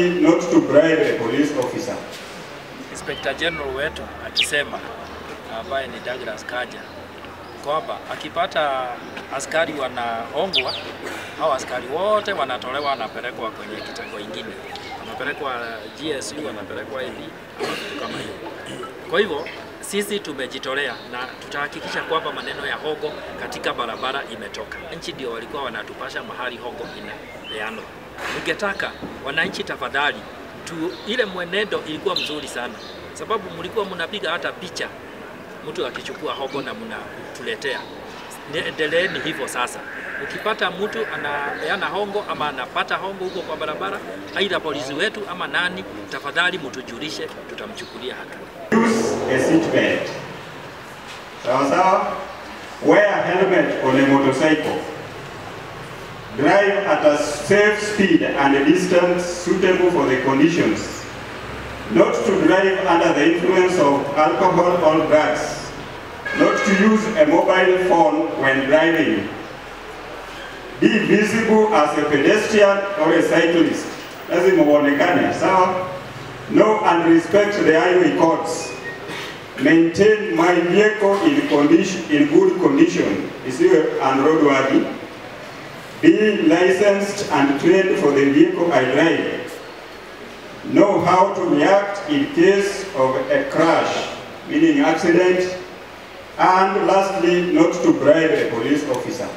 Not to bribe a police officer. Inspector General wetu akisema, ambaye ni Douglas Kanja, kwamba akipata askari wanahongwa, hao askari wote wanatolewa, wanapelekwa kwenye kitengo ingine, wanapelekwa GSU, wanapelekwa hivi ama vitu kama hiyo. Kwa hivyo sisi tumejitolea na tutahakikisha kwamba maneno ya hongo katika barabara imetoka. Nchi ndio walikuwa wanatupasha mahali hongo inapeanwa. Ningetaka wananchi tafadhali tu, ile mwenendo ilikuwa mzuri sana, sababu mlikuwa mnapiga hata picha mtu akichukua hongo na mnatuletea. Endeleeni hivyo sasa. Ukipata mtu anapeana hongo ama anapata hongo huko kwa barabara, aidha polisi wetu ama nani, tafadhali mtujulishe, tutamchukulia hatua. Use a seat belt. Sawa sawa. Wear a helmet on a motorcycle. Drive at a safe speed and a distance suitable for the conditions. Not to drive under the influence of alcohol or drugs. Not to use a mobile phone when driving. Be visible as a pedestrian or a cyclist. Lazima uonekane, sawa? Know and respect the highway codes. Maintain my vehicle in good condition. Isiwe unroadworthy. Be licensed and trained for the vehicle I drive. Know how to react in case of a crash, meaning accident. And lastly, not to bribe a police officer.